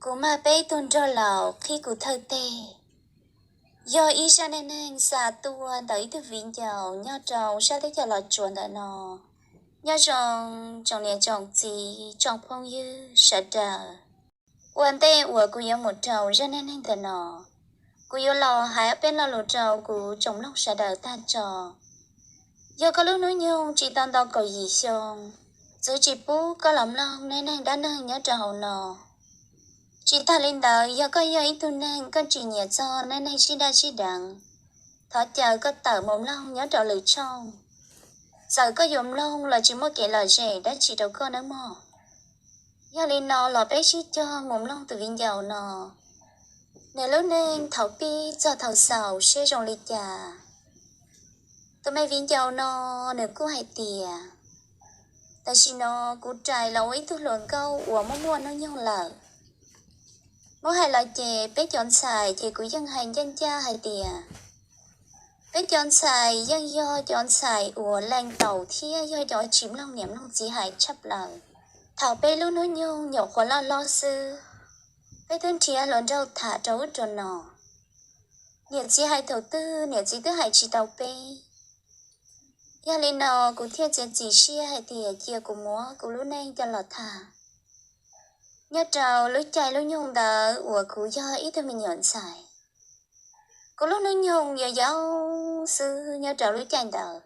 Kuv mag peb tug nraug laus qhib kuv thawj teg, yog ib zaj neej neeg xa tuaj ntawm ib tug viv ncaus nyob rau sab teb chaws Los Tsuas ntawm no. Nyob zoo tsoom niam tsoom txiv tsoom phooj ywg sawv daws. Ua ntej uas kuv yuav mus rau zaj neej neeg ntawm no, kuv yuav los hais ob peb lo lus rau kuv tsoom mloog sawv daws tag tso. Yog koj lub hnub nyoog tsis tau nto kaum yim xyoo, txwv tsis pub koj los mloog neej neeg dab neeg nyob rau hauv no. Tsis tag li ntawd, yog koj yog ib tug neeg koj tsis nyiam txog neej neeg sib daj sib deev, thov caw koj tawm mus mloog nyob rau lwm tshooj. Txawm koj yuav mloog los tsis muaj kev lom zem dab tsi rau koj nawb mog. Yog li no los peb sib cog mus mloog tus viv ncaus no, nws lub neej thaum pib txog thaum xaus seb zoo li cas. Tus me viv ncaus no, nws kuj hais tias, tam sim no kuv rais los ua ib tug hluas nkauj uas muaj muaj hnub nyoog lawm. Muab hais los ces peb cov ntxhais ces kuv yeej hais ncaj ncaj hais tias, peb cov ntxhais yeej yog cov ntxhais uas lees taus thiab yog cov tsis mloog niam mloog txiv hais tshaj plaws. Thaum peb lub hnub nyoog nyuam qhuav loj hlob xwb, peb twb nrhiav hluas nraug tham rau ub rau no. Niam txiv hais thaum twg niam txiv twb hais tsis tau peb. Yog li no, kuv thiaj txiav txim siab hais tias cia kuv muab kuv lub neej coj los tham nyob rau lub caij lub nyoog ntawd uas kuv yog ib tug me nyuam ntxhais. Kuv lub hnub nyoog yau yau xwb nyob rau lub caij ntawd.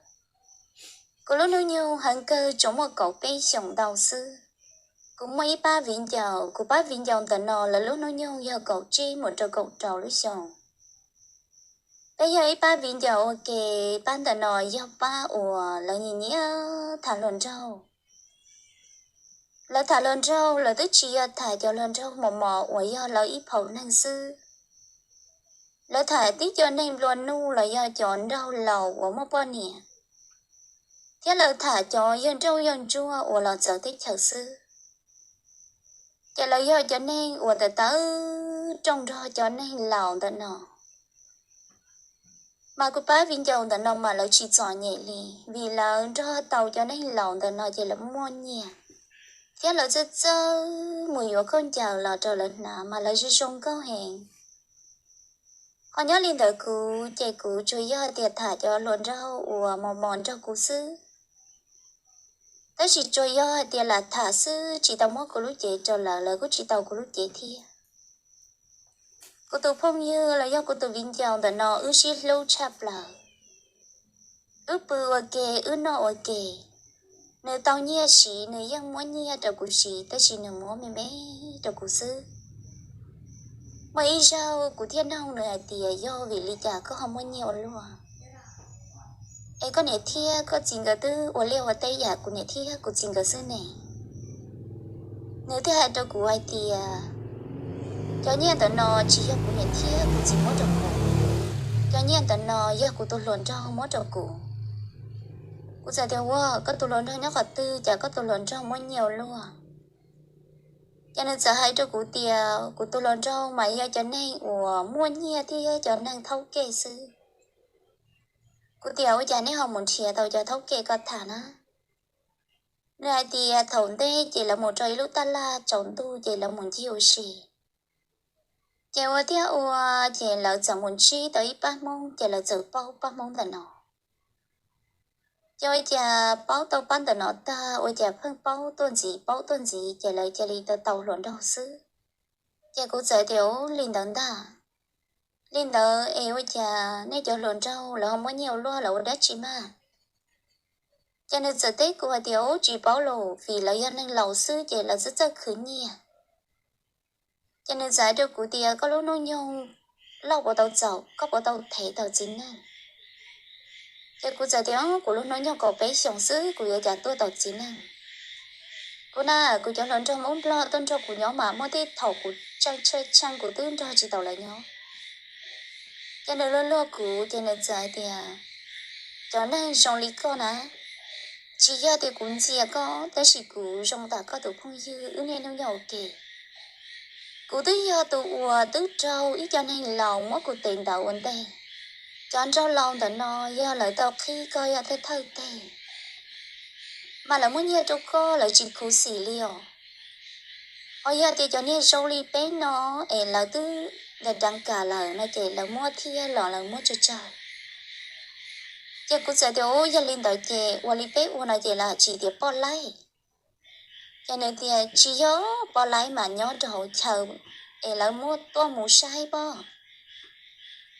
Kuv lub hnub nyoog heev kawg tsuas muaj kaum peb xyoos ntau xwb. Kuv muaj ib pab viv ncaus, kuv pab viv ncaus ntawm no lawv lub hnub nyoog yog kaum tsib mus rau kaum rau lub xyoo. Peb yog ib pab viv ncaus ua ke, pab ntawm no yog pab uas lawv nyiam nyiam tham hluas nraug. Lawv tham hluas nraug, lawv twb tsis yog tham cov hluas nraug mos mos uas yog lawv ib phaum neeg xwb. Lawv tham tib co neeg nplua nuj los yog cov nraug laus uas muaj poj niam, thiab lawv tham cov yawg nrauj yawg ntsuag uas los txawv teb chaws xwb. Ces lawv yog cov neeg uas tawv tawv rooj nrog cov neeg laus ntawm no. Mas kuv pab viv ncaus ntawm no mas lawv tsis txom nyem li, vim lawv nrog tau cov neeg laus ntawm no ces lawv muaj nyiaj, thiab lawv txawj txawj mus yuav khaub ncaws los rau lawv hnav mas lawv zoo zoo nkauj heev. Ho nyob li ntawd kuv ces kuv tsuas yog tias tham cov hluas nraug uas mos mos nrog kuv xwb. Tab sis tsuas yog hais tias lam tham xwb, tsis tau muab kuv lub cev rau lawv, lawv kuj tsis tau kuv lub cev thiab. Kuv tus phooj ywg los yog kuv tus viv ncaus ntawm no wb sib hlub tshaj plaws. Wb pw ua ke, wb noj ua ke. Nws tau nyiaj siv, nws yeej muab nyiaj rau kuv siv, tab sis nws muab me me rau kuv xwb. Muaj ib zaug kuv thiaj noog nws hais tias, yog vim li cas koj ho muaj nyiaj ua luaj? Es koj niam thiab koj txiv nkawd twb ua liaj ua teb yam kuv niam thiab kuv txiv nkawd xwb ne. Nws thiaj hais rau kuv hais tias, cov nyiaj ntawm no tsis yog kuv niam thiab kuv txiv muab rau kuv. Cov nyiaj ntawm no yog kuv tus hluas nraug muab rau kuv. Kuv txawm tias, ua, koj tus hluas nraug nyob qhov twg, cas koj tus hluas nraug muaj nyiaj ua luaj? Ces nws txawm hais rau kuv tias, kuv tus hluas nraug mas yog cov neeg uas muaj nyiaj thiab cov neeg thaub kej xwb. Kuv tias, ua cas nej ho mus nrhiav tau cov thaub kej koj tham na? Nws hais tias thaum ntej ces lawv mus rau ib lub taj laj tsaus ntuj ces lawv mus ncig ua si. Ces ua thiab ua, ces lawv txawm mus ntsib tau ib pab Hmoob, ces lawv txawm paub pab Hmoob ntawm no. Ces ua cas paub tau pab ntawm no tag, ua cas pheej paub tuaj ntxiv, paub tuaj ntxiv, ces lawv cia li tau tau hluas nraug xwb. Ces kuv txawm tias, ub, li ntawd ntag. Li ntawd es ua cas nej cov hluas nraug lawv ho muaj nyiaj ua luaj, lawv ua dab tsi mas? Ces nws txawm teb kuv hais tias, ub, tsis paub los, vim lawv yog neeg laus xwb ces lawv txawj txawj khwv nyiaj. Ces nws txawm hais rau kuv tias, koj lub hnub nyoog loj puas tau txaus, koj puas tau thev tau txiv neej? Ces kuv txawm tias, kuv lub hnub nyoog kaum peb xyoos xwb, kuv yuav cas tuaj tau txiv neej. Kuv na, kuv cov hluas nraug Hmoob Nplog tuaj nrog kuv nyob mas muaj tej thaum kuv tseem tsheej tsheej kuv twb nrog tsis tau lawv nyob. Ces nws luag luag kuv, ces nws txawm hais tias, cov neeg zoo li koj na, tsis yog tias kuv ntxias koj, tab sis kuv zoo tam koj tus phooj ywg, wb niaj hnub nyob ua ke. Kuv twb yog tus uas twb raug ib co neeg laus muab kuv tes ntawd ua ntej. Cov nraug laus ntawm no yog lawv tau qhib koj yog thawj thawj teg, mas lawv muab nyiaj rau koj, lawv tsis khuv xim li os. Ho yog tias cov niag zoo li peb no es lawv twb deev kam lawm no ces lawv muab thiab los lawv muab tsawg tsawg. Ces kuv txawm tias, Ub, yog li ntawd ces ua li peb ua no ces lawv tsis tias poj laib. Ces nws tias, Tsis yog poj laib mas nyob rau hauv chaw es lawv muab tuaj mus saib pob.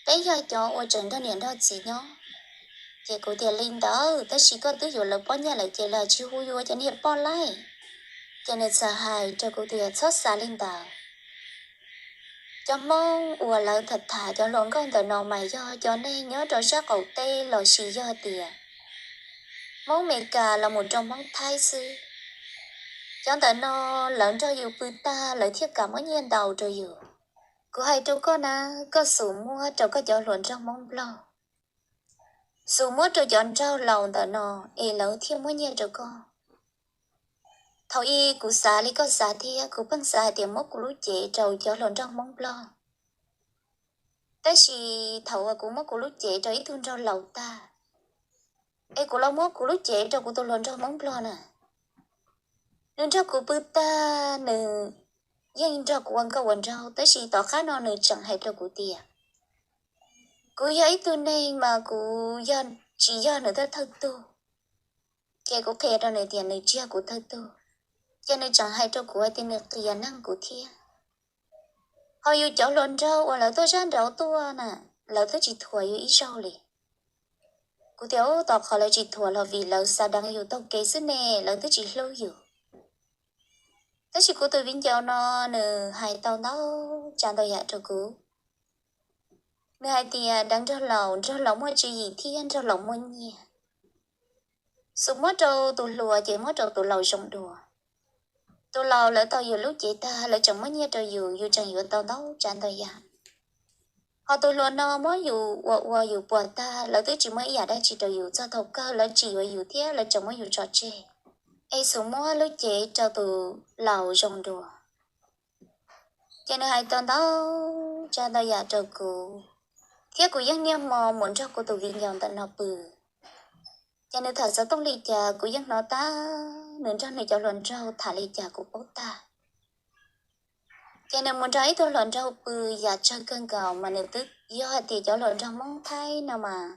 Peb yog cov uas tseem nrog niam nrog txiv nyob. Ces kuv tias, Li ntawd tab sis koj twb yuav lawv pob nyiaj lawm ces lawv tsis hu yus ua cov niag poj laib. Ces nws txawm hais rau kuv tias, Txhob xav li ntawd. Cov Hmoob uas lawv tham tham cov hluas nkauj ntawm no mas yog cov neeg nyob rau sab qaum teb los sis yog tias Hmoob Meskas los mus rau Hmoob Thaib xwb. Cov ntawm no lawv nrog yus pw tag lawv thiaj kam muab nyiaj ntau rau yus. Kuv hais rau koj na, koj xub muab rau koj cov hluas nraug Hmoob Nplog, xub muab rau cov nraug laus ntawm no es lawv thiaj muab nyiaj rau koj. Thaum ub kuv xav li koj xav thiab, kuv pheej xav hais tias muab kuv lub cev rau cov hluas nraug Hmoob Nplog. Tab sis thaum uas kuv muab kuv lub cev rau ib tug nraug laus tag, es kuv los muab kuv lub cev rau kuv tus hluas nraug Hmoob Nplog na. Nws nrog kuv pw tag, nws yeej nrog kuv ua nkauj ua nraug, tab sis tom qab no nws tseem hais rau kuv tias, kuv yog ib tug neeg mas kuv yog, tsis yog nws thawj thawj tug. Ces kuv qhia rau nws tias nws tsis yog kuv thawj tug. Ces nws tseem hais rau kuv hais tias nws qias neeg kuv thiab. Ho yus cov hluas nraug uas lawv tuaj sab nraud tuaj na, lawv twb tsis thuam yus ib zaug li. Kuv tias, Ub, tos qhov lawv tsis thuam los vim lawv xav deev yus taug kev xwb ne, lawv twb tsis hlub yus. Tab sis kuv tus viv ncaus no nws hais tau ntau tsav ntau yam rau kuv. Nws hais tias deev nraug laus, nraug laus muaj tswv yim thiab nraug laus muaj nyiaj. Xub muab rau tus hluas ces muab rau tus laus zoo dua. Tus laus lawv tau yus lub cev tag lawv tseem muab nyiaj rau yus, yus tseem yuav tau ntau tsav ntau yam. Ho tus hluas no muab yus ua ua yus puas tag, lawv twb tsis muab ib yam dab tsi rau yus, txog thaum kawg lawv tsis yuav yus thiab lawv tseem muab yus tso tseg. Es xub muab lub cev rau tus laus zoo dua. Ces nws hais tau ntau tsav ntau yam rau kuv, thiab kuv yeej niaj hmo mus nrog kuv tus viv ncaus ntawm no pw. Ces nws tham xov tooj li cas kuv yeej hnov tag, nws nrog nws cov hluas nraug tham li cas kuv paub tag. Ces nws mus nrog ib tug hluas nraug pw yam tsawg kawg nkaus mas nws twb yog hais tias cov hluas nraug Hmoob Thaib no mas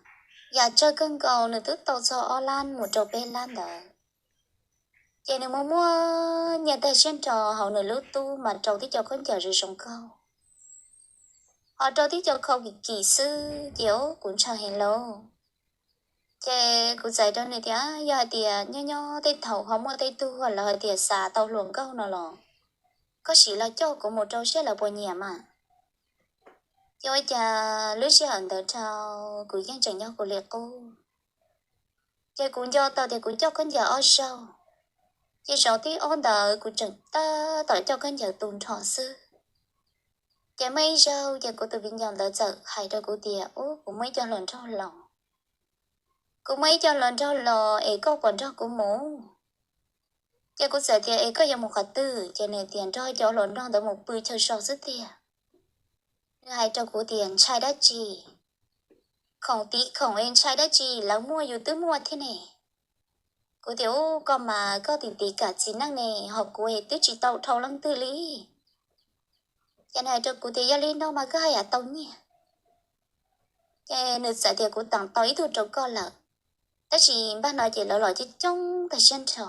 yam tsawg kawg nkaus nws twb tau txog ob lab mus rau peb lab ntawd. Ces nws muaj muaj nyiaj tag siab nrho hauv nws lub tub mas rau tib co khaub ncaws zoo zoo nkauj, ho rau tib co khau kim kim xwb ces kuv ntshaw heev lauj. Ces kuv txais rau nws tias, Yog hais tias nyob nyob tej thaum ho muaj tej tug lawv hais tias xav tau hluas nkauj no los koj sim los coj kuv mus rau saib lawv puas nyiam mas. Ces ua cas lub sij hawm ntawd rau kuv yeej tseem nyob kuv li qub. Ces kuv nco tau tias kuv coj khaub ncaws ob zaug, ces zaum thib ob ntawd kuv tseem tab tom coj khaub ncaws tu nrho xwb. Ces muaj ib zaug ces kuv tus viv ncaus ntawd txawm hais rau kuv tias, Ub, kuv muaj ib co hluas nraug los, kuv muaj ib co hluas nraug los es koj puas nrog kuv mus? Ces kuv txawm tias, Es koj yuav mus qhov twg? Ces nws tias, Nrog cov hluas nraug ntawd mus pw chaw so xwb tiag. Nws hais rau kuv tias, Ntshai dab tsi? Khoom tiv khoom es ntshai dab tsi, lawv muaj yus twb muaj thiab ne. Kuv tias, Ub, koj mas koj tiv tiv kam txiv neej ne, ho kuv es twb tsis tau dhau leej twg li. Ces nws hais rau kuv tias, Yog li no mas koj haj yam tau nyiaj. Ces nws txawm tias, Kuv teem tau ib tug rau koj lawm, tab sis npaj no ces lawv los coob coob tag siab nrho.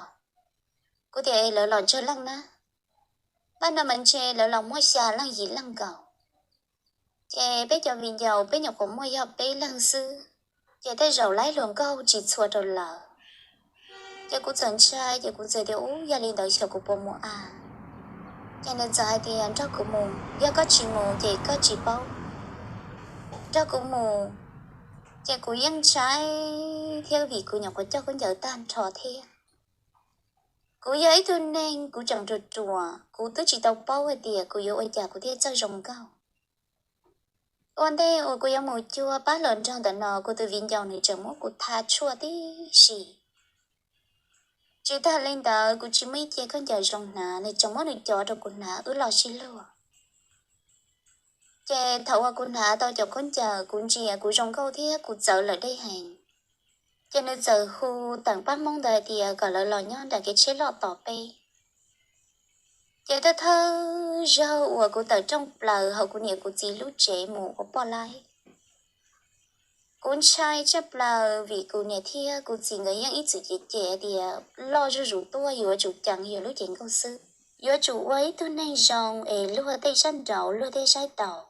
Kuv tias, Es lawv los tsawg leej na? Npaj no mas ntshe lawv los muaj xya leej yim leej nkaus. Ces peb cov viv ncaus peb nyuam qhuav muaj yog peb leeg xwb, ces tej zaum laib hluas nkauj tsis txhua rau lawv. Ces kuv txawm ntshai, ces kuv txawm tias, Ub, yog li ntawd xyov kuv puas mus a? Ces nws txawm hais tias, Nrog kuv mus, yog koj tsis mus ces koj tsis paub. Nrog kuv mus. Ces kuv yeej ntshai thiab vim kuv nyuam qhuav coj khaub ncaws tag nrho thiab. Kuv yog ib tug neeg kuv tseem ruam ruam, kuv twb tsis tau paub hais tias kuv yuav ua cas kuv thiaj txawj zoo nkauj. Ua ntej uas kuv yuav mus cuag pab hluas nraug ntawm no, kuv tus viv ncaus nws tseem muab kuv tha tshuaj tib si. Tsis tag li ntawd kuv tsis muaj ib ce khaub ncaws zoo hnav, nws tseem muab nws cov rau kuv hnav wb los sib luag. Ces thaum uas kuv hnav tau cov khaub ncaws kuv ntsia kuv zoo nkauj thiab kuv txawv lawm deb heev. Ces nws txawm hu teem pab Hmoob ntawd hais tias kom lawv los nyob nram kev tsheb loj tos peb. Ces thawj thawj zaug uas kuv tawm rooj plaws hauv kuv niam kuv txiv lub tsev mus ua poj laib, kuv ntshai tshaj plaws vim kuv niam thiab kuv txiv nkawd yeej ib txwm cem cem tias loj zuj zus tuaj yuav tsum ceev yus lub cev nkauj xwb, yuav tsum ua ib tug neeg zoo es luag tej sab nraud luag tej saib taus.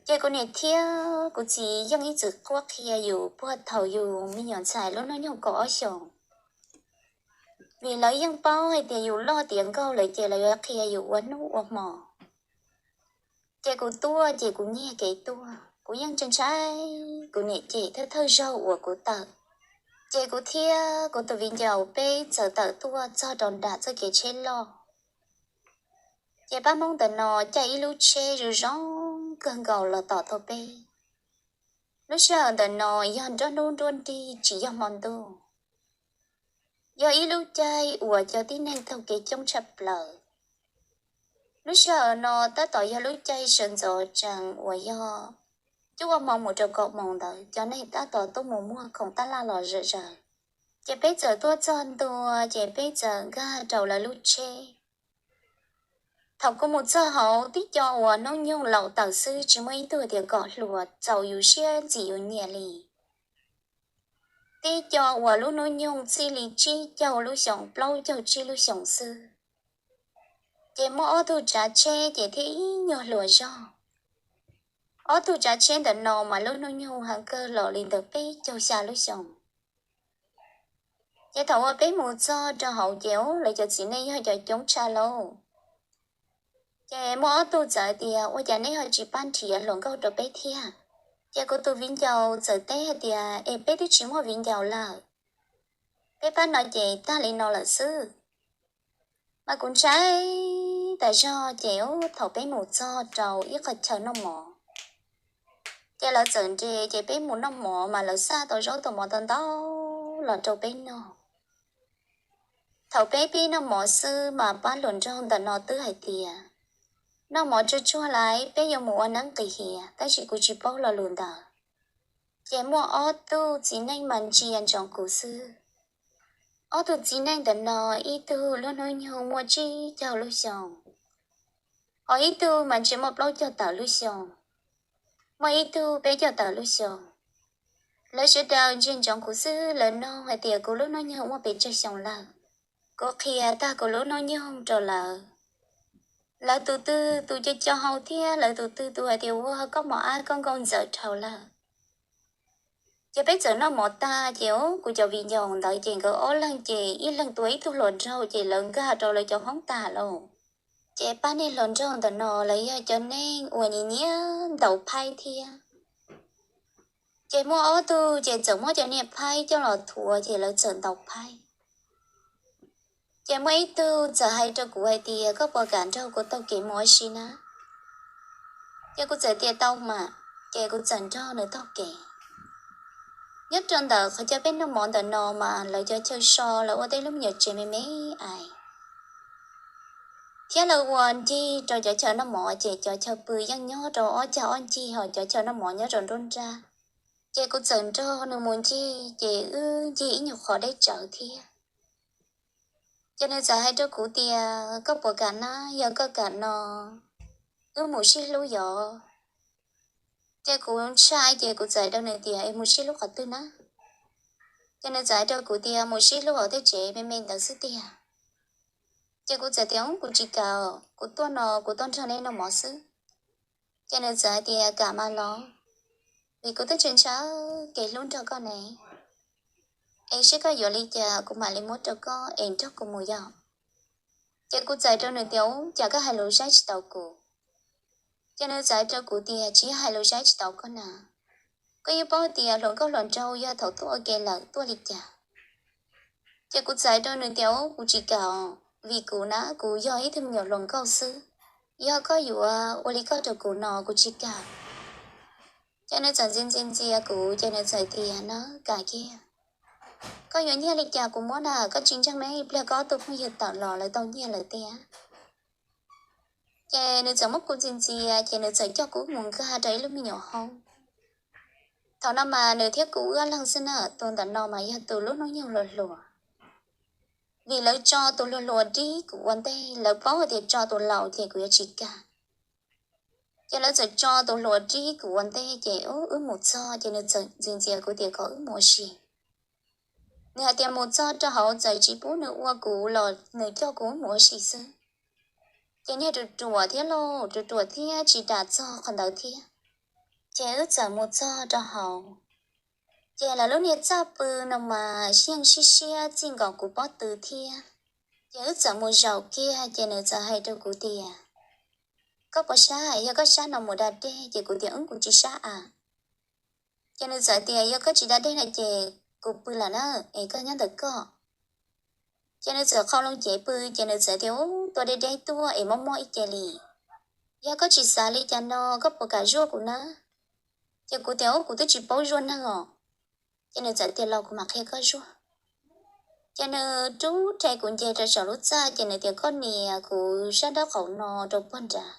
Ces kuv niam thiab kuv txiv yeej ib txwm quaj qhia yus puag thaum yus me nyuam ntxhais lub hnub nyoog kaum ob xyoos, vim lawv yeej paub hais tias yus loj tiav nkauj lawm ces lawv yuav qhia yus ua hnub ua hmo. Ces kuv tuaj ces kuv nyiag kev tuaj, kuv yeej ntshai ntshai kuv niam cem thawj thawj zaug uas kuv tawm. Ces kuv thiab kuv tus viv ncaus peb txawm tawm tuaj txog rau nram txoj kev tsheb loj. Ces pab Hmoob ntawm no caij ib lub tsheb zoo zoo kawg nkaus los tom tau peb. Lub sij hawm ntawm no yog nruab hnub nruab nrig tsis yog hmo ntuj, yog ib lub caij uas cov tib neeg taug kev coob tshaj plaws. Lub sij hawm no tab tom yog lub caij sawv ntxov tsees uas yog cuaj moos mus rau kaum moos ntawd cov neeg tab tom tuaj mus muag khoom tab laj los zom zaws. Ces peb txawm tuaj txog ntua ces peb txawm nkag rau lawv lub tsheb. Thaum kuv mus txog hauv tib co uas hnub nyoog laus tawm xwb tsis muaj ib tug tias kom hluas txaus yus siab ntxim yus nyiam li. Tib co uas lub hnub nyoog txij li tsib caug lub xyoos plaub caug tsib lub xyoos xwb. Ces muaj ob tug tsav tsheb ces thiaj ib nyuag hluas zog. Ob tug tsav tsheb ntawm no mas lub hnub nyoog heev kawg los li ntawm peb caug xya lub xyoos. Ces thaum uas peb mus txog rau hauv ces lawv cov txiv neej yog cov coob tshaj lauj. Ces muaj ob tug txawm tias ua cas neb ho tsis pab nrhiav hluas nkauj rau peb thiab? Ces kuv tus viv ncaus txawm teb hais tias es peb twb tsis muaj viv ncaus lawm, peb pab no ces tag li no lawm xwb. Mas kuv ntshai tas zog ces thaum peb mus txog rau ib qhov chaw noj mov, ces lawv txawm nres ces peb mus noj mov mas lawv xa tau zaub tau mov tau ntau los rau peb noj. Thaum peb pib noj mov xwb mas pab hluas nraug ntawm no twb hais tias noj mov tsuag tsuag lawm peb yuav mus ua neeb nqis hiav, tab sis kuv tsis paub lo lus ntawd. Ces muaj ob tug txiv neej mas ntsia ntsoov kuv xwb. Ob tug txiv neej ntawm no ib tug lub hnub nyoog muaj tsib caug lub xyoos, ho ib tug mas ntshe muaj plaub caug tawm lub xyoos, muaj ib tug peb caug tawm lub xyoos. Lawv sawv daws ntsia ntsoov kuv xwb, lawv nug hais tias kuv lub hnub nyoog muaj pes tsawg xyoo lawm. Kuv qhia tag kuv lub hnub nyoog rau lawv. Lawv tus twg tus co co hau thiab lawv tus twg tus hais tias ua koj mos ab koj nkauj ntxawm dhau lawm. Ces peb txawm noj mov tag ces kuv cov viv ncaus ntawd ces nkawd ob leeg ces ib leeg tua ib tug hluas nraug ces lawv nkag rau lawv cov hoob tag lauj. Ces pab niag hluas nraug ntawm no lawv yog cov neeg uas nyiam nyiam ntaus phaib thiab. Ces muaj ob tug ces txawm muab cov niag phaib coj los thuav ces lawv txawm ntaus phaib. Ces muaj ib tug txawm hais rau kuv hais tias koj puas kam nrog kuv taug kev mus ua si na? Ces kuv txawm tias tau mas, ces kuv txawm nrog nws taug kev. Nyob rau ntawm qhov chaw peb noj mov ntawm no mas lawv cov chaw so lawv ua tej lub me nyuam tsev me me ais. Thiab lawv ua ncig rau cov chaw noj mov ces cov chaw pw yeej nyob rau ob cag ob ncig ho cov chaw noj mov nyob rau nruab nrab. Ces kuv txawm nrog nws mus ncig ces wb ncig ib nyuag qhov deb tsawv thiab. Ces nws txawm hais rau kuv tias koj puas kam na, yog koj kam no wb mus sib hlub yos. Ces kuv ntshai ces kuv txawm hais rau nws tias es mus sib hlub qhov twg na? Ces nws txawm hais rau kuv tias mus sib hlub hauv tej tsev me me ntawd xwb tiag. Ces kuv txawm tias kuv tsis kam, kuv tuaj no kuv tuaj nrog nej noj mov xwb. Ces nws txawm hais tias kam mas los, vim kuv twb tsis ntshaw kev hlub nrog koj ne. Es seb koj yuav li cas kuv mam li muab rau koj es nrog kuv mus yom. Ces kuv txawm hais rau nws tias ub, cas koj hais lus saib tsis taus kuv? Ces nws txawm hais rau kuv tias tsis yog hais lus saib tsis taus koj na, koj yeej paub tias hluas nkauj hluas nraug yog thaum tuaj ua ke lawm tuaj li cas. Ces kuv txawm hais rau nws tias ub, kuv tsis kam, vim kuv na kuv yog ib tug me nyuam hluas nkauj xwb, yog koj yuav ua li koj rau kuv no kuv tsis kam. Ces nws txawm ntxias ntxias ntxias kuv ces nws txawm tias na, kam kiag, koj yuav nyiaj li cas kuv muab na, koj tsis ntseeg ne, ib pliag koj ob tug phooj ywg tawm los lawv tau nyiaj lawm tiag. Ces nws txawm muab kuv ntxias ntxias ces nws txawm coj kuv mus nkag rau ib lub me nyuam hoob. Thaum no mas nws thiab kuv wb ob leeg xwb na, tus ntawm no mas yog tus lub hnub nyoog hluas hluas. Vim lawv tso tus hluas hluas dib kuv ua ntej, lawv paub hais tias tso tus laus ces kuv yuav tsis kam. Ces lawv txawm tso tus hluas dib kuv ua ntej ces wb mus txog ces nws txawm ntxias ntxias kuv tias kom wb mus ua si. Nws hais tias mus txog rau hauv txawm tsis pub nws ua kuv los nws coj kuv mus ua si xwb. Ces niag ruam ruam thiab lauj, ruam ruam thiab tsis ram txog qhov ntawd thiab. Ces wb txawm mus txog rau hauv, ces lawv lub niag txaj pw no mas yeej siab siab txij nkaus kuv pob tw thiab. Ces wb txawm mus zaum kiag ces nws txawm hais rau kuv tias, koj puas sab? Yog koj sab no mus da dej. Ces kuv tias, wb, kuv tsis sab a. Ces nws txawm tias, yog koj tsis da dej no ces kuv pw lawm na, es koj nyob ntawm koj. Ces nws txawm qhau loo cev pw, ces nws txawm tias, ub, tua deb deb tuaj es mob mob ib ce li. Yog koj tsis xav li cas no koj puas kam zuaj kuv na? Ces kuv tias, ub, kuv twb tsis paub zuaj neeg os. Ces nws txawm tias, los kuv mam qhia koj zuaj. Ces nws rub rhe kuv nce rau saum lub txaj ces nws tias, koj nias kuv sab nraub qaum no rau puag nrad.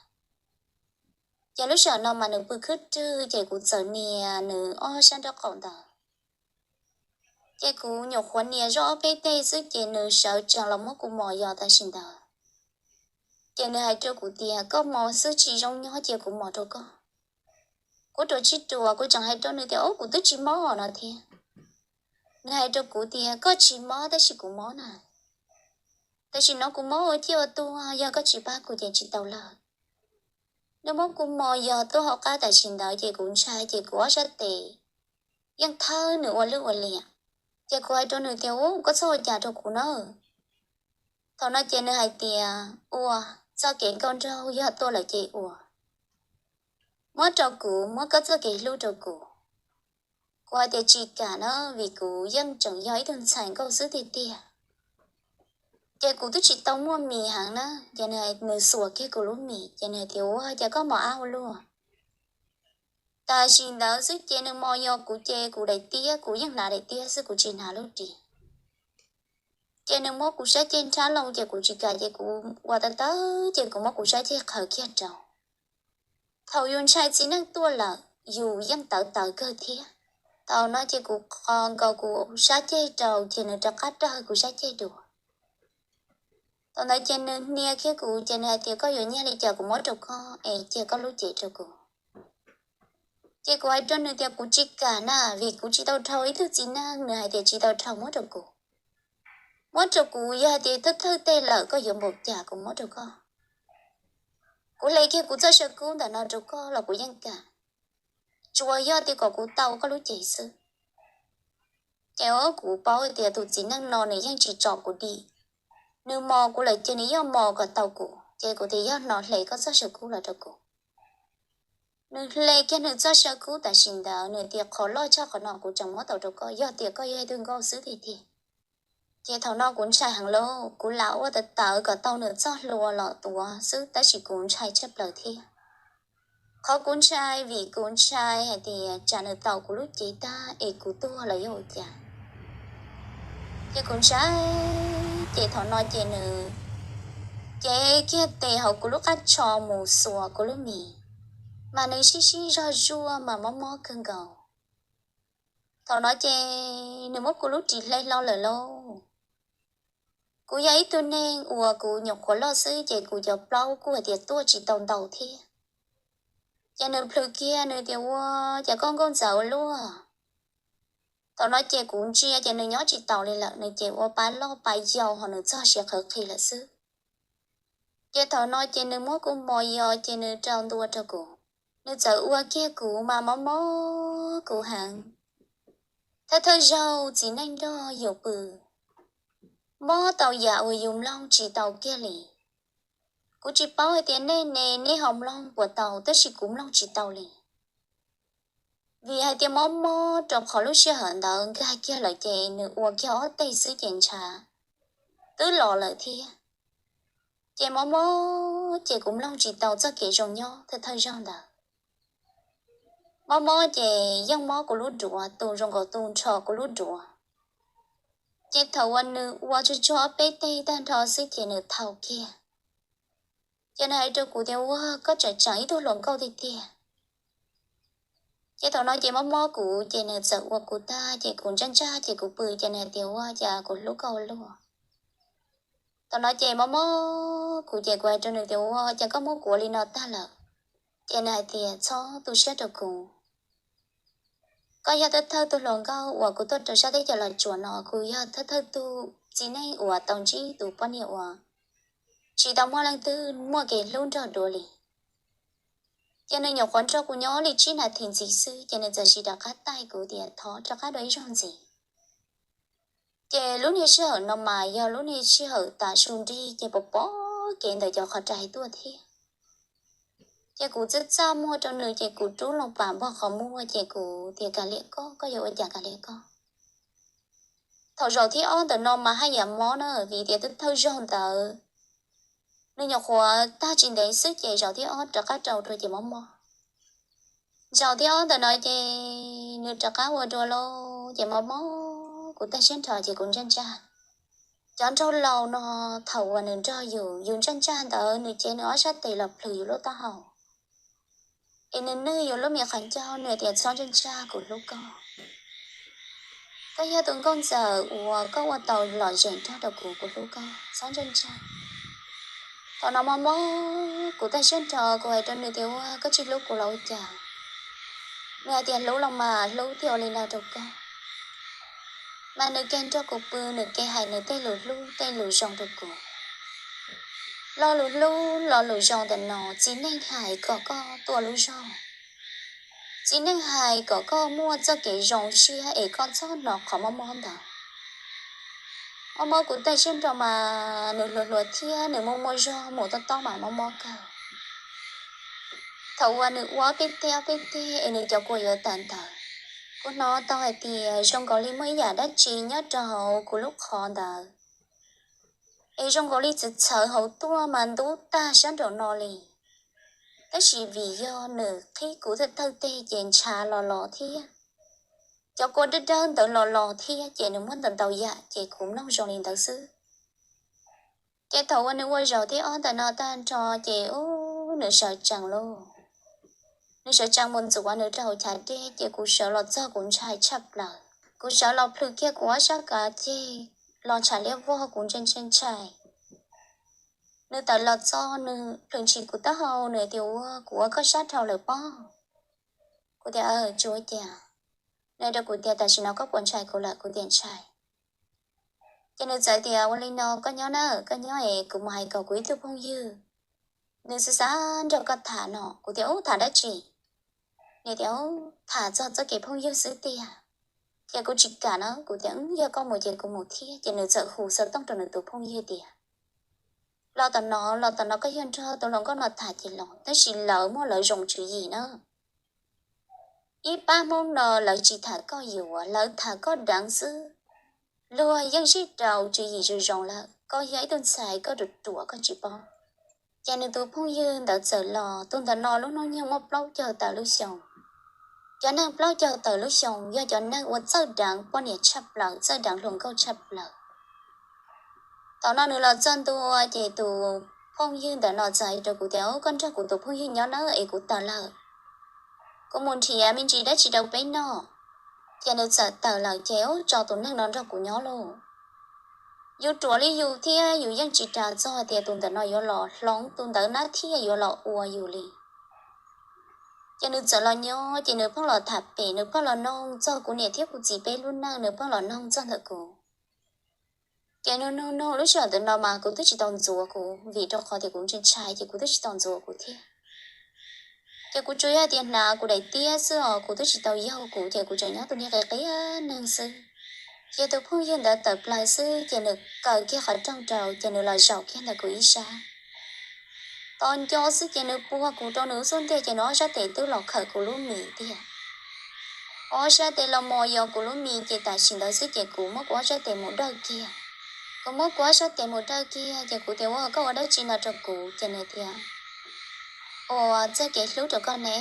Ces lub sij hawm no mas nws pw khwb rwg ces kuv txawm nias nws ob sab nraub qaum ntawd. Ces kuv nyuam qhuav nias zoj ob peb teg xwb ces nws sawv tsees los muab kuv mos yos tam sim ntawd. Ces nws hais rau kuv tias, koj mos xwb tsis zoo nyob cia kuv mos rau koj. Kuv ruam tsis ruam kuv tseem hais rau nws tias, ub, kuv twb tsis mob no thiab. Nws hais rau kuv tias, koj tsis mob tab sis kuv mob na. Tam sim no kuv mob ua ciaj ua tuag, yog koj tsis pab kuv ces tsis tau lawm. Nws muab kuv mos yos tuaj hauv qab tam sim ntawd ces kuv ntshai ces kuv ob sab tes yeej thawb nws ua lwj ua liam. Ces kuv hais rau nws tias, ub, koj txhob ua cas rau kuv na. Thaum no ces nws hais tias, ua, txoj kev nkauj nraug yog tuaj lawm ces ua, muab rau kuv, muab koj txoj kev hlub rau kuv. Kuv hais tias tsis kam na, vim kuv yeej tseem yog ib tug ntxhais nkauj xwb tiag tiag. Ces kuv twb tsis tau muaj mis heev na, ces nws, nws xuas kiag kuv lub mis ces nws hais tias, ua cas koj mos ab ua luaj. Tam sim ntawd xwb ces nws mos yos kuv ces kuv daim tiab, kuv yeej hnav daim tiab xwb kuv tsis hnav lub ris. Ces nws muab kuv sab ceg nrhab loo ces kuv tsis kam ces kuv ua tawv tawv ces kuv muab kuv sab ceg qhawv kiag rau. Thaum yus ntshai txiv neej tuaj lawm yus yeej tawv tawv kawg thiab. Thaum no ces kuv qho nkaus kuv sab ceg rau ces nws rov qab rawg kuv sab ceg dua. Thaum ntawd ces nws hnia kiag kuv ces nws hais tias koj yuav nyiaj li cas kuv muab rau koj es cia koj lub cev rau kuv. Ces kuv hais rau nws tias kuv tsis kam na, vim kuv tsis tau dhau ib tug txiv neej. Nws hais tias tsis tau dhau, muab rau kuv. Muab rau kuv, yog hais tias thawj thawj teg lawm koj yuav npaum cas kuv muab rau koj. Kuv hle kiag kuv txoj saw kub ntawm no rau koj los kuv yeej kam, tsuas yog tias kom kuv tau koj lub cev xwb. Ces kuv paub tias tus txiv neej no nws yeej tsis tsom kuv dim. Nws mos kuv lawm ces nws yeej mos kom tau kuv, ces kuv tias yog no hle koj txoj saw kub los rau kuv. Nws hle kiag nws txoj saw kub tam sim ntawd nws tias qhov loj tshaj qhov no kuv tseem muab tau rau koj, yog tias koj yog ib tug nkauj xwb tiag tiag. Ces thaum no kuv ntshai heev lauj, kuv lam ua tawv tawv kom tau nws txoj hlua los tuav xwb tab sis kuv ntshai tshaj plaws thiab. Qhov kuv ntshai vim kuv ntshai hais tias tsam nws tau kuv lub cev tag es kuv tuag los yuav ua cas. Ces kuv ntshai, ces thaum no ces nws cev kiag tes hauv kuv lub qab tsho mus xuas kuv lub mis, mas nws sib sib zog zuaj mas mob mob kawg nkaus. Thaum no ces nws muab kuv lub ris hle hlo lawm lauj. Kuv yog ib tug neeg uas kuv nyuam qhuav loj xwb ces kuv cov plaub kuj hais tias tuaj tsis tau ntau thiab. Ces nws plhws kiag nws tias ua cas koj nkauj ntxawv ua luaj. Thaum no ces kuv ntsia ces nws nyob tsis taus li lawm, nws ces ua pa loj pa yau ho nws txog siav qhawv qhi lawm xwb. Ces thaum no ces nws muab kuv mos yos ces nws rau ntua rau kuv. Nws txawm ua kiag kuv mas mob mob kuv heev. Thawj thawj zaug txiv neej nrog yus pw, mob tau yam uas yus mloog tsis tau kiag li. Kuv tsis paub hais tias nej ne nej ho mloog puas tau tab sis kuv mloog tsis tau li. Vim hais tias mob mob rau qhov lub sij hawm ntawd nkag kiag lawm ces nws ua kiag ob teg xwb ces ntshav twb los lawm thiab. Ces mob mob ces kuv mloog tsis tau txoj kev zoo nyob thawj thawj zaug ntawd. Mob mob ces yeej mob kuv lub duav, tu zoo nkaus tu nrho kuv lub duav. Ces thaum uas nws ua tsuag tsuag ob peb teg tag nrho xwb ces nws thau kiag. Ces nws hais rau kuv tias ua koj tseem tseem ib tug hluas nkauj tiag tiag. Ces thaum no ces mob mob kuv ces nws txawm ua kuv tag ces kuv ntsaj ntsaj ces kuv pw ces nws hais tias ua cas kuv hlub koj ua luaj. Thaum no ces mob mob kuv ces kuv hais rau nws tias, Ua cas koj muab kuv ua li no tag lawm? Ces nws hais tias, Txhob tu siab rau kuv. Koj yog thawj thawj tug hluas nkauj uas kuv tuaj rau sab teb chaws Los Tsuas no, kuv yog thawj thawj tug txiv neej uas tau ntsib tus poj niam uas tsis tau muaj leej twg muaj kev hlub nrog dua li. Ces nws nyuam qhuav nrog kuv nyob li tsib nas this ntxiv xwb ces nws txawm sim rov qab taij kuv tias, Thov rov qab dua ib zaug ntxiv. Ces lub niag sij hawm no mas yog lub niag sij hawm tav su nrig ces pom pom kev ntawm cov qhov rais tuaj thiab. Ces kuv txaj txaj muag rau nws ces kuv rub loo pam npog qhov muag ces kuv tias, Kav liam koj, koj yuav ua cas kav liam koj. Thaum zaum thib ob ntawm no mas haj yam mob na, vim tias twb thawj zaug ntawd nws nyuam qhuav tag tsis ntev xwb ces zaum thib ob rov qab rau rau ces mob mob. Zaum thib ob ntawm no ces nws rov qab ua dua lauj, ces mob mob kuv tag siab nrho ces kuv ntsaj ntsaj. Cov nraug laus no thaum uas nws nrog yus, yus ntsaj ntsaj ntawd nws cev nws ob sab tes los plhws yus lub taub hau, es nws nwj yus lub me qhov ncauj, nws tias, Txhob ntsaj ntsaj, kuv hlub koj. Koj yog tus nkauj ntxawm uas koj ua tau lom zem nrog rau kuv, kuv hlub koj, txhob ntsaj ntsaj. Thaum no mob mob kuv tag siab nrho, kuv hais rau nws tias, Ua koj tsis hlub kuv los ua cas? Nws hais tias, Hlub los mas hlub, thiaj ua li no rau koj. Mas nws ke nrog kuv pw, nws ke hais nws tej lus hlub tej lus zoo rau kuv. Lo lus hlub lo lus zoo ntawm no txiv neej hais kom koj tuaj lub zog, txiv neej hais kom koj muaj txoj kev zoo siab es koj txhob hnov qhov mob mob ntawd. Mob mob kuv tag siab nrho mas nws hluas hluas thiab nws muaj muaj zog mus tob tob mas mob mob kawg. Thaum uas nws ua ob peb teg ob peb teg es nws cov kua yuav tawm ntawd, kuv hnov tau hais tias zoo nkaus li muaj ib yam dab tsi nyob rau hauv kuv lub qhov ntawd, es zoo nkaus li txawv txhawv hauv tuaj mas ntub tag sab nraum no li. Tab sis vim yog nws qhib kuv thawj thawj teg ces ntshav los los thiab, cov kua dawb dawb ntawd los los thiab ces nws muab ntau ntau yam ces kuv mloog zoo li ntawd xwb. Ces thaum uas nws ua zaum thib ob ntawm no tag nrho ces ub, nws sawv tsees lauj. Nws sawv tsees mus ntxuav nws rau hauv chav dej ces kuv sawv los txog kuv ntshai tshaj plaws. Kuv sawv los plhws kiag kuv ob sab kav ceg los ntshav liab vog, kuv ntshai ntshai ntshai. Nws tawm los txog nws plhws ntshis kuv taub hau, nws tias, Ua kuv ua koj sab dhau lawm pob? Kuv tias, Tsis ua cas. Nws hais rau kuv tias, Tam sim no koj puas ntshai kuv lawm? Kuv tias, Ntshai. Ces nws txawm tias, Ua li no, koj nyob na, koj nyob es kuv mus hais kom kuv ib tug phooj ywg, nws xav xav nrog koj tham no. Kuv tias, Ub, tham dab tsi? Nws tias, Ub, tham txog txoj kev phooj ywg xwb tiag. Ces kuv tsis kam na, kuv tias, Yog koj mus ces kuv mus thiab. Ces nws txawm hu xov tooj rau nws tus phooj ywg tias, Los tom no, los tom no, koj yog nrog tus hluas nkauj no tham ces los, tab sis lawv muaj lawv zoo tswv yim na. Ib pab Hmoob no lawv tsis tham koj yuav, lawv tham koj deev xwb. Luag yeej sib rau tswv yim zoo zoo lawm, koj yog ib tug ntxhais koj ruam ruam koj tsis paub. Ces nws tus phooj ywg ntawd txawm los, tus ntawm no lub hnub nyoog muaj plaub caug tawm lub xyoo. Cov neeg plaub caug tawm lub xyoo yog cov neeg uas txawj deev poj niam tshaj plaws, txawj deev hluas nkauj tshaj plaws. Thaum no nws los txog ntua ces tus phooj ywg ntawm no txawm hais rau kuv tias, Koj nrog kuv tus phooj ywg nyob nawb es kuv tawm lawm, kuv mus nrhiav me ntsis dab tsi rau peb noj. Ces nws txawm tawm lawm ces ub, tso tus neeg no nrog kuv nyob lauj. Yus ruam li yus thiab yus yeej tsis ras txog tias tus ntawm no yuav los hloov tus ntawd nab thiab yuav los ua yus li. Ces nws txawm los nyob ces nws pheej los tham pem, nws pheej los noog txog kuv niam thiab kuv txiv peb lub neej, nws pheej los noog txog ntawm kuv. Ces nws noog noog lub sij hawm ntawm no mas kuv twb tsis tau ntxuav kuv, vim rau qhov tias kuv ntshai ntshai ces kuv twb tsis tau ntxuav kuv thiab. Ces kuv tsuas yog tias hnav kuv daim tiab xwb os, kuv twb tsis tau yaug kuv, ces kuv tseem nyob tus niag qia qia neeg xwb. Ces tus phooj ywg ntawd tawm plaws xwb ces nws kaw kiag qhov rooj rau ces nws los zaum kiag ntawm kuv ib sab. Tos nco xwb ces nws puag kuv rau nws lub xub ntiag ces nws ob sab tes twb los khawm kuv lub mis tiag. Ob sab tes los mos yos kuv lub mis ces tam sim ntawd xwb ces kuv muab kuv ob sab tes mus dawj kiag. Kuv muab kuv ob sab tes mus dawj kiag ces kuv tias, Ua, koj ua dab tsi no rau kuv? Ces nws tias, Ua txoj kev hlub rau koj ne.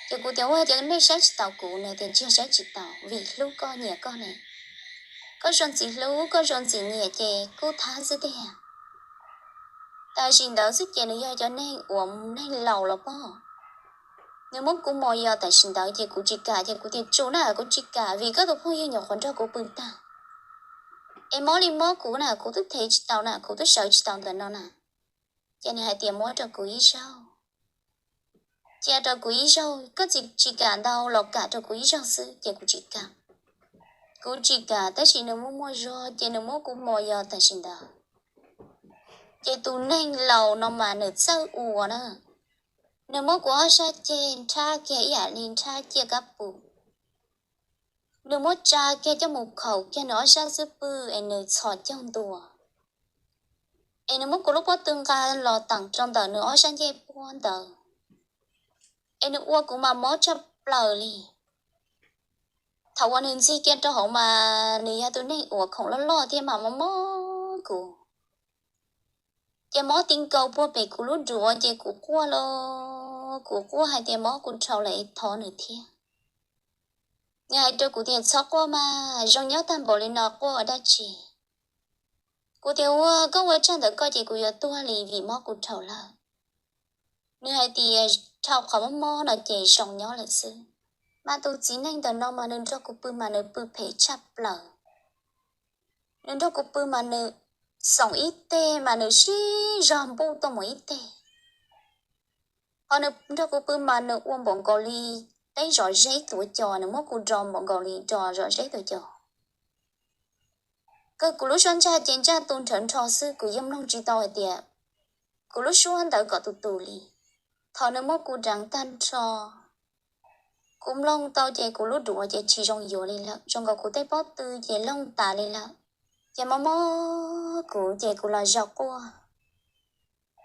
Ces kuv tias, Ua, ces nej saib tsis taus kuv? Nws tias, Tsis yog saib tsis taus, vim hlub koj nyiam koj ne. Koj zoo ntxim hlub koj zoo ntxim nyiam ces kuj thab xwb tiag. Tam sim ntawd xwb ces nws yog cov neeg uas neeg laus los pob. Nws muab kuv mos yos tam sim ntawd ces kuv tsis kam, ces kuv tias, Tsum na, kuv tsis kam vim koj tus phooj ywg nyuam qhuav nrog kuv pw tag. Es mob li mob kuv na, kuv twb thev tsis tau na, kuv twb sawv tsis tau ntawm no na. Ces nws hais tias muab rau kuv ib zaug, cia rau kuv ib zaug, koj tsis tsis kam ntau los kam rau kuv ib zaug xwb. Ces kuv tsis kam, kuv tsis kam, tab sis nws muaj muaj zog ces nws muab kuv mos yos tam sim ntawd. Ces tus neeg laus no mas nws txawj ua na, nws muab kuv ob sab ceg nrhab kiag ib yam li nrhab ciaj kab pus. Nws muab tsa kiag coj mus khaum kiag nws ob sab xub pwg es nws txhos caug ntua, es nws muab kuv lub pob tw nqa los teem rau ntawm nws ob sab ncej puab ntawd, es nws ua kuv mas mob tshaj plaws li. Thaum uas nws ntxig kiag rau hauv mas nws yog tus neeg uas khoom loj loj thiab mas mob mob kuv. Ces mob ti nkaus puag pem kuv lub duav ces kuv quaj los kuv quaj hais tias mob kuv dhau lawm es thov nws thiab. Nws hais rau kuv tias txhob quaj mas, zoo nyob tag npaum li no quaj ua dab tsi? Kuv tias ua koj ua tshaj ntawm koj ces kuv yuav tuag li vim mob kuv dhau lawm. Nws hais tias dhau qhov mob mob no ces zoo nyob lawm xwb. Mas tus txiv neej ntawm no mas nws nrog kuv pw mas nws pw phem tshaj plaws. Nws nrog kuv pw mas nws xoom ib teg mas nws sib zog npuj tuaj mus ib teg. Ho nws nrog kuv pw mas nws ua npaum nkaus li teb zom zeb tuav cos, nws muab kuv do npaum nkaus li do zom zeb tuav cos. Kawg kuv lub suab ntsaj ces ntsaj tu nrhawv nrho xwb, kuv yeej mloog tsis tau hais tias kuv lub suab ntawd kom tus tus li. Thaum nws muab kuv deev tag nrho, kuv mloog tau ces kuv lub duav ces tsis zoo yuav li lawm, zoo nkaus kuv tej pob tw ces looj tas li lawm. Ces mob mob kuv ces kuv los zaum quaj.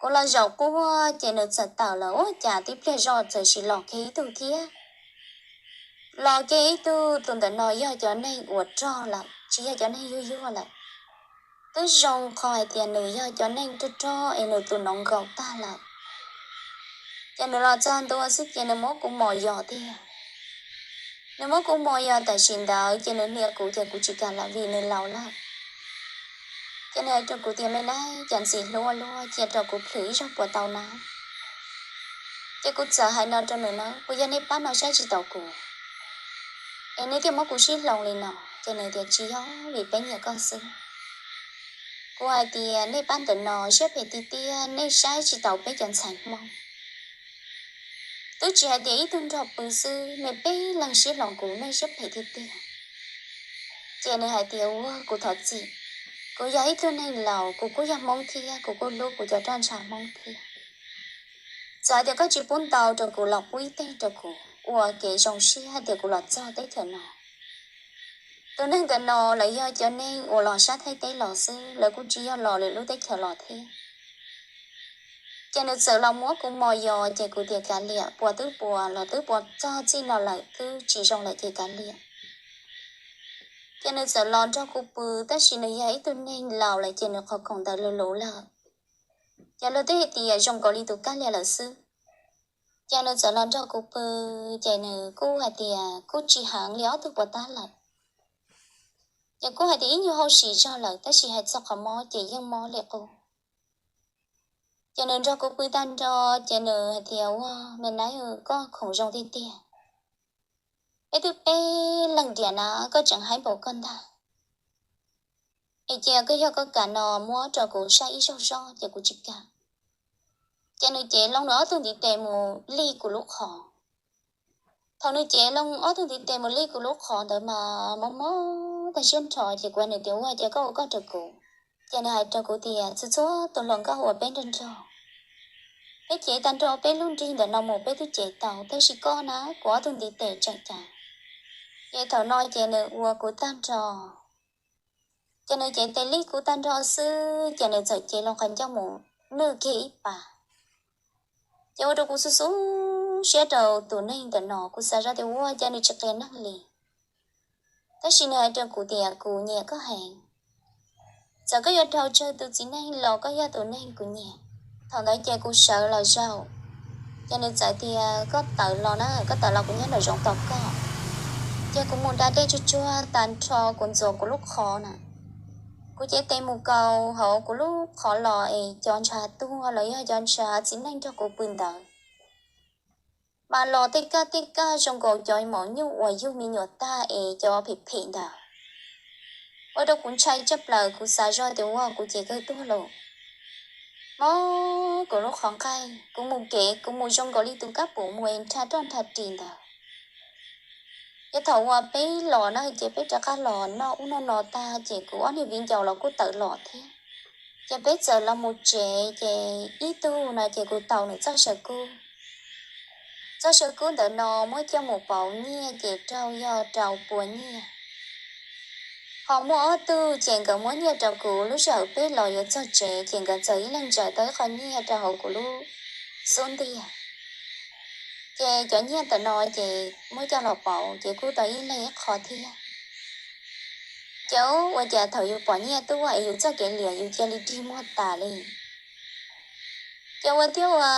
Kuv los zaum quaj ces nws txawm tawm lawm, ua cas tib pliag zoj txawm sim los kiag ib tug thiab. Los kiag ib tug, tus ntawm no yog cov neeg uas rog lawm, tsis yog cov neeg yuag yuag lawm. Twb zoo qhov hais tias nws yog cov neeg rog rog es nws tus noov nkaus tag lawm. Ces nws los txog ntua xwb ces nws muab kuv mos yos tiag. Nws muab kuv mos yos tam sim ntawd ces nws hnia kuv ces kuv tsis kam lawm vim nws laus lawm. Ces nws hais rau kuv tias me nab, cov ntxim hlub ua luaj, cia rau kuv plhws ib zaug puas tau na? Ces kuv txawm hais no rau nws na, puas yog nej pab no saib tsis taus kuv es nej thiaj muab kuv sib hloov li no? Ces nws tias tsis yog, vim peb nyiam koj xwb. Kuv hais tias nej pab ntawm no siab phem tiag tiag, nej saib tsis taus peb cov ntxhais Hmoob. Twb tsis hais tias ib tug nrog pw xwb, nej peb leeg sib hloov kuv, nej siab phem tiag tiag. Ces nws hais tias ua kuv thov txim, kuv yog ib tug neeg laus, kuv kuj yog Hmoob thiab, kuv kuj hlub kuv cov roj ntsha Hmoob thiab. Txawm hais tias koj tsis pub ntau rau kuv los pub ib teg rau kuv ua kev zoo siab hais tias kuv los txog teb chaws no. Tus neeg ntawm no lawv yog cov neeg uas los sab Thaib teb los xwb, lawv kuj tsis yog los lwm lub teb chaws los thiab. Ces nws txawm los muab kuv mos yos ces kuv tias kav liam, puas twb puas los twb puas txog txij no lawm, twb tsis zoo lawm ces kav liam. Ces nws txawm los nrog kuv pw, tab sis nws yog ib tug neeg laus lawm ces nws qhov khoom ntawd luv luv lawm. Ces luag twb hais tias zoo nkaus li tus kab liam lawm xwb. Ces nws txawm los nrog kuv pw, ces nws kuj hais tias kuj tsis heev li ob tug puas tab lawm. Ces kuj hais tias ib nyuag hauj sim zog lawm, tab sis hais txog qhov mob ces yeej mob li qub. Ces nws nrog kuv pw tag nrho, ces nws hais tias ua me nab, koj khoom zoo tiag tiag. Peb twb peb leeg diam na, koj tseem haib npaum koj ntag. Es cia koj yog koj kam no muab rau kuv saib ib zaug zoj, ces kuv tsis kam. Ces nws cev loo nws ob tug ntiv tes mus lij kuv lub qhov. Thaum nws cev loo ob tug ntiv tes mus lij kuv lub qhov ntawd mas mob mob tag siab nrho, ces kuv hais nws tias ua cas koj ua koj rau kuv. Ces nws hais rau kuv tias txhua txhua tus hluas nkauj uas peb nrog nrog, peb cev tag nrho peb lub nrig ntawm no mus peb twb cev tau, tab sis koj na, kuv ob tug ntiv tes tseem cas. Ces thaum no ces nws ua kuv tag nrho, ces nws cev tes lij kuv tag nrho xwb ces nws txawm cev loo qhov ncauj mus nwj kiag ib pas. Ces ua rau kuv xub xub siab rau tus neeg ntawm no, kuv xav zoj tias ua cas nws tsis qias neeg li. Tab sis nws hais rau kuv tias kuv nyiam koj heev. Txawm koj yuav dhau tsawg tus txiv neej los koj yog tus neeg kuv nyiam. Thaum ntawd ces kuv sawv los zaum, ces nws txawm tias koj tawm los na, koj tawm los kuv nyob nraum zoov tos koj. Ces kuv mus da dej tsuag tsuag tag nrho kuv ntxuav kuv lub qhov na. Kuv cev tes mus kaus hauv kuv lub qhov los es cov ntshav tuag los yog cov ntshav txiv neej nrog kuv pw ntawd mas los tej kaj tej kaj zoo nkaus cov maum nyuj uas yug me nyuam tag es cov phem phem ntawd. ua rau kuv ntshai tshaj plaws, kuv xav zoj tias ua kuv ces kawg tuag lawm. Mob kuv lub qhov nqaij, kuv mus kev kuv mus zoo nkaus li tus kab pum mus es nrhab roj nrhab ris ntawd. Ces thaum uas peb los no ces peb rov qab los noj ub noj no tag ces kuv ob niag viv ncaus los kuj tawm los thiab. Ces peb txawm los mus tsev ces ib tug no ces kuv tau nws txoj saw kub. Txoj saw kub ntawd no muab coj mus pauv nyiaj ces raug yog rau pua nyiaj. Ho muaj ob tug ces nkawd muab nyiaj rau kuv, lub sij hawm peb los yuav txog tsev ces nkawd txawm ib leeg ntsaws tau ib qho nyiaj rau hauv kuv lub xub ntiag. Ces cov nyiaj ntawm no ces muab coj los pauv ces kuj tau ib leeg ib qho thiab. Ces ua cas thaum yus pom nyiaj tuaj es yus txoj kev liam yus cia li dig muag tas li. Ces ua thiab ua,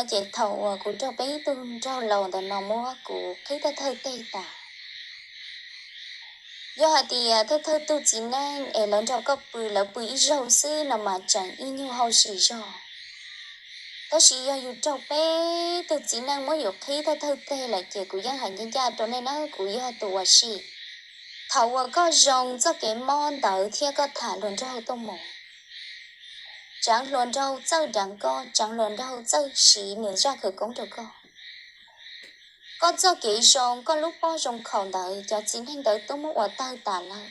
ces thaum uas kuv raug peb ib tug nraug laus ntawm no muab kuv qhib thawj thawj teg tas. Yog hais tias thawj thawj tug txiv neej es lawv nrog koj pw, lawv pw ib zaug xwb no mas tseem ib nyuag hauj sim zog. Tab sis yog yus raug peb tug txiv neej muab yus qhib thawj thawj teg lawm ces kuv yeej hais ncaj ncaj rau nej na, kuv yog tus uas sim. Thaum uas koj zoo txoj kev mob ntawd thiab koj tham hluas nraug tuaj mus, tsaav hluas nraug txawj deev koj, tsaav hluas nraug txawj siv nws zaj khawv koob rau koj. Koj txoj kev zoo, koj lub pob zoo khaus ntawd cov txiv neej ntawd twb muab ua tawg tas lawm.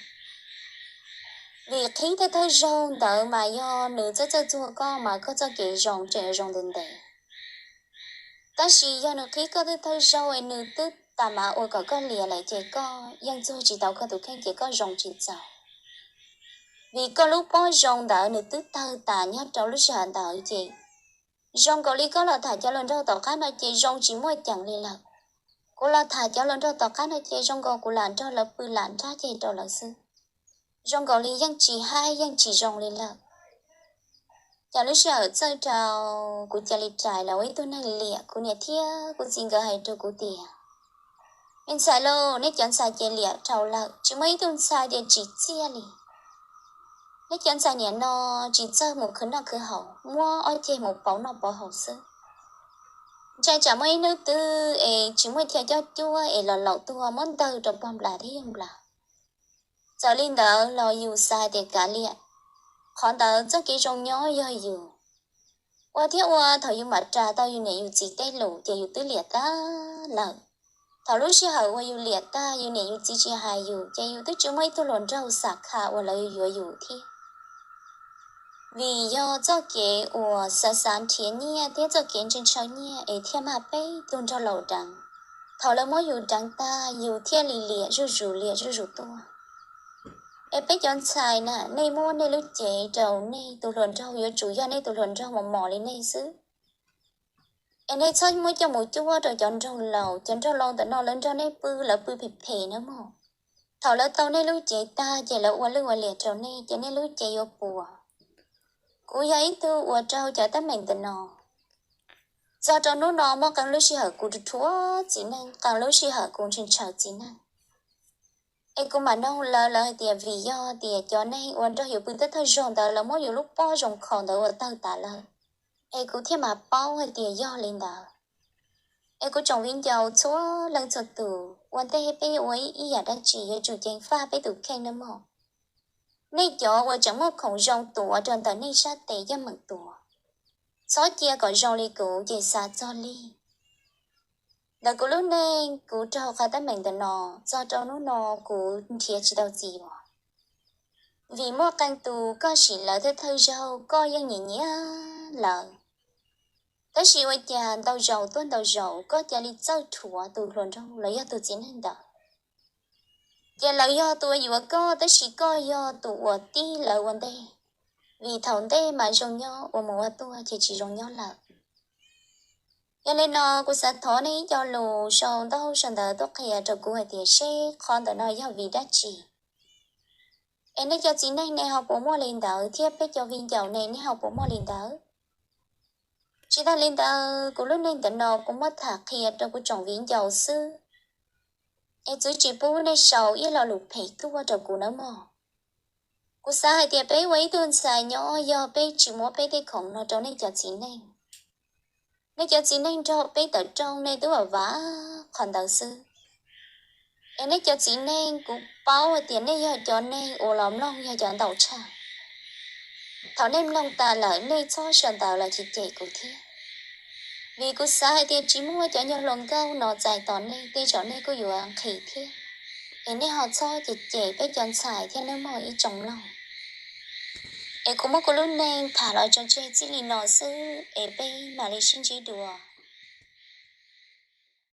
Vim qhib thawj thawj zaug ntawd mas yog nws txawj txawj txuag koj mas koj txoj kev zoo tseem zoo ntev ntev. Tab sis yog nws qhib koj thawj thawj zaug es nws twb tas mas ua kom koj liam lawm ces koj yeej txuag tsis tau koj tus kheej ces koj zoo tsis txaus. Vim koj lub pob zoo ntawd nws twb tawg tas nyob rau lub sij hawm ntawd ces zoo nkaus li koj los tham cov hluas nraug tom qab no ces zoo tsis muaj ceem li lawm. Kuv los tham cov hluas nraug tom qab no ces zoo nkaus kuv lam nrog lawv pw lam nrab ceg rau lawv xwb. Zoo nkaus li yeej tsis haib yeej tsis zoo li lawm. Ces lub sij hawm txawj rau kuv cia li rais los ua ib tug neeg liam, kuv niam thiab kuv txiv nkawd hais rau kuv tias, me ntxhais lauj, nej cov ntxhais ces liam dhau lawm, tsis muaj ib tug ntxhais tias tsim txiaj li. Nej cov ntxhais niam no tsis txawj mus khwv noj khwv haus, muab ob ceg mus pauv noj pauv haus xwb. Ntshai tsam muaj ib hnub twg es tsis muaj chaw coj cuab es los laum tuag muab ntawg rau pog nplas thiab yawg nplas. Txawm li ntawd los yus xav hais tias kav liam, qhov ntawd txoj kev zoo nyob yog yus. Ua thiab ua thaum yus mam ras tau yus niam yus txiv tej lus ces yus twb liam tag lawm. Thaum lub sij hawm uas yus liam tag yus niam yus txiv tsis hais yus ces yus twb tsis muaj ib tug hluas nraug xam kha uas lawv yuav yus thiab. Vim yog txoj kev uas xav xav nrhiav nyiaj thiab txoj kev ntshaw ntshaw nyiaj es thiaj mag peb tug nraug laus deev. Thaum lawv muab yus deev tag yus thiaj li liam zuj zus liam zuj zus tuaj. Es peb cov ntxhais na, nej muab nej lub cev rau nej tus hluas nraug yuav tsum yog nej tus hluas nraug mos mos li nej xwb. Es nej txhob muab coj mus cuab rau cov nraug laus, cov nraug laus ntawm no lawv nrog nej pw lawv pw phem phem na mog. Thaum lawv tau nej lub cev tag ces lawv ua lwj ua liam rau nej ces nej lub cev yuav puas. Kuv yog ib tug uas raug cov teeb meem ntawm no. Txog rau hnub no muaj qee lub sij hawm kuv rhuav txiv neej, qee lub sij hawm kuv ntshaw ntshaw txiv neej. Es kuv mam noog lawv, lawv hais tias vim yog tias cov neeg uas nrog yus pw thawj thawj zaug ntawd lawv muab yus lub pob zoo khaus ntawd ua tawg tas lawm. Es kuv thiaj mam paub hais tias yog li ntawd. Es kuv tsoom viv ncaus txhua leej txhua tus, ua ntej peb yuav ua ib yam dab tsi yuav tsum ceev faj peb tus kheej nawb mog. Nej cov uas tseem muaj khoom zoo tuav rau ntawm nej sab tes yeej meem tuav. Txhob cia kom zoo li kuv ces xav txog li. Ntawm kuv lub neej kuv raug qhov teeb meem ntawm no, txog rau hnub no kuv nrhiav tsis tau txiv yuav. Vim muaj qee tus koj sim lawv thawj thawj zaug koj yeej nyiam nyiam lawv. Tab sis ua cas ntau zaus tuaj ntau zaus koj cia li txawj rhuav tus hluas nraug los yog tus txiv neej ntawd. Ces lawv yog tus uas yuav koj tab sis koj yog tus uas tib lawv ua ntej. Vim thaum ntej mas zoo nyob ua mus ua tuaj ces tsis zoo nyob lawm. Yog li no kuv xav thov nej ib co lus sau ntaub sau ntawv tuaj qhia rau kuv hais tias seb qhov ntawm no yog vim dab tsi. Es nej cov txiv neej nej ho puas muaj li ntawd thiab peb cov viv ncaus ne nej ho puas muaj li ntawd? Tsis tas li ntawd kuv lub neej ntawm no kuv muab tham qhia rau kuv tsoom viv ncaus xwb. Es txwv tsis pub nej sau ib lo lus phem tuaj rau kuv nawb mog. Kuv xav hais tias peb ua ib tug ntxhais nyob yog peb tsis muab peb tej khoom no rau nej cov txiv neej, nej cov txiv neej nrog peb tawm rooj nej twb vam vam qhov ntawd xwb. Es nej cov txiv neej, kuv paub hais tias nej yog cov neeg uas los mloog yog cov ntau tshaj. Thaum nej mloog tas lawm nej txhob sawv ntawd los cem cem kuv thiab, vim kuv xav hais tias tsis muaj cov nyuag hluas nkauj no txais tos nej, tej zaum nej kuj yuav nqhis thiab. Es nej ho txhob cem cem peb cov ntxhais thiab nawb mog ib tsoom mloog. Es kuv muab kuv lub neej tham los tso tseg txij li no xwb es peb mam li sib ntsib dua.